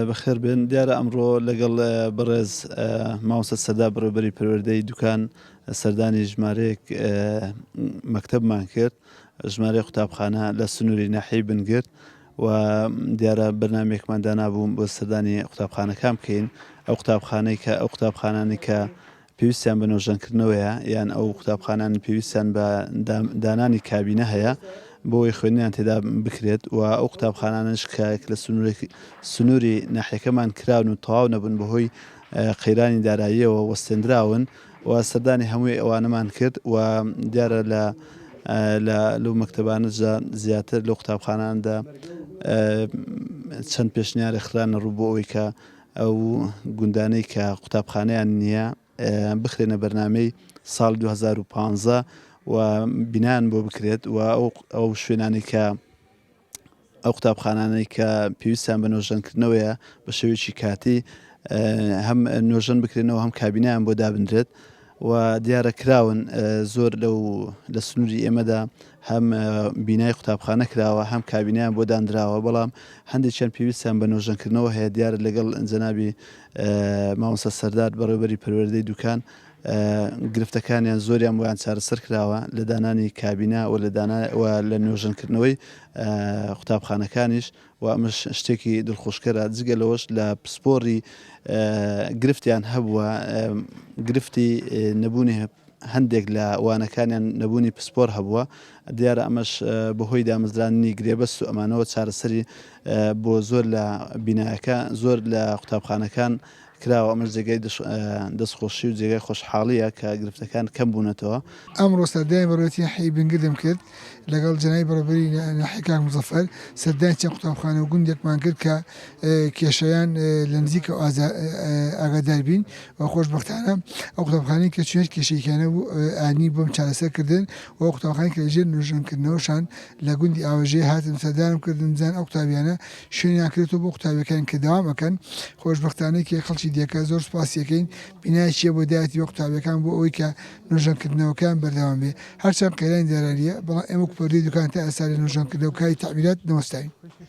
بەخێر بێن. دیارە ئەمڕۆ لەگەڵ بەڕێز مامۆستا سەردار بەڕێوەبەری پەروەردەی دوکان سەردانی ژمارەیەک مەکتەبمان کرد، ژمارەیەک قوتابخانە لە سنووری ناحیەی بنگرد و دیارە بەرنامەیەکمان دانابوو بۆ سەردانی قوتابخانەکان بکەین، ئەو قوتابخانەی کە ئەو قوتابخانانەی کە پێویستیان بە نۆژەنکردنەوەیە یان ئەو قوتابخانانەی پێویستیان بە دانانی کابینە هەیە بۆ ئەوەی خوێندنیان تێدا بکرێت و ئەو قوتابخانانەش کە لە سنووری ناحیەکەمان کراون و تەواو نەبوون بەهۆی قەیرانی داراییەوە وەستێندراون و سەردانی هەمووی ئەوانەمان کرد و دیارە لە لە لەو مەکتەبانەشدا زیاتر لەو قوتابخاناندا چەند پێشنیارێک خرانە ڕوو بۆ ئەوەی کە ئەو گوندانەی کە قوتابخانەیان نییە بخرێنە بەرنامەی ساڵی 2015 و بینایان بۆ بکرێت و ئەو شوێنانەی کە ئەو قوتابخانانەی کە پێویستیان بە نۆژەنکردنەوەیە بە شێوەیەکی کاتی هەم نۆژەن بکرێنەوە هەم کابینیان بۆ دابنرێت و دیارە کراون زۆر لەو لە سنووری ئێمەدا هەم بینای قوتابخانە کراوە هەم کابینیان بۆ دانراوە بەڵام هەندێکیان پێویستیان بە نۆژەنکردنەوە هەیە دیارە لەگەڵ جەنابی مامۆستا سەردار بەڕێوبەری پەروەردەی دوکان گرفتەکانیان زۆریان بۆیان چارەسەر کراوە لە دانانی کابینە و لە دانا و لە نۆژەنکردنەوەی قوتابخانەکانیش و ئەمەش شتێکی دڵخۆشکەرە جگە لەوەش لە پسپۆڕی گرفتیان هەبووە گرفتی نەبوونی هەندێک لە وانەکانیان نەبوونی پسپۆر هەبووە دیارە ئەمەش بەهۆی دامەزراندنی گرێبەست و ئەمانەوە چارەسەری بۆ زۆر لە بینایەکە زۆر لە قوتابخانەکان کراوە، ئەمەش جێگای دەستخۆشی و جێگای خۆشحاڵییە کە گرفتەکان کەم بوونەتەوە. ئەمڕۆ سەردانی بەڕێوەبەرێتی ناحیەی بنگردم کرد لەگەڵ جەنابی بەڕێوەبەری ناحیە کاک موزەفەر سەردانی چەند قوتابخانە و گوندێکمان کرد کە کێشەیان لە نزیکەوە ئاگادار بین و خۆشبەختانە ئەو قوتابخانەی کە چوین هیچ کێشەیەکیان نەبوو ئانی بۆم چارەسەر کردن و ئەو قوتابخانەی کە لەژێر نۆژەنکردنەوەشان لە گوندی ئاوەژێ هاتم سەردانم کردن بزانن ئەو قوتابیانە شوێنیان کرێتەوە بۆ قوتابیەکان کە دەوام ئەکەن خۆشبەختانە کێ خەڵکی دێکە زۆر سوپاسی ئەکەین بینایەکیە بۆ دایەتی بە قوتابیەکان بۆ ئەوەی کە نۆژەنکردنەوەکەیان بەردەوام بێ هەرچەند قەیرانی داراییە بەڵام ئێمە وەکو پەروەردەی دوکان تا ئێستا لە نۆژەنکردنەوە کاری تەعمیرات نەوەستاوین.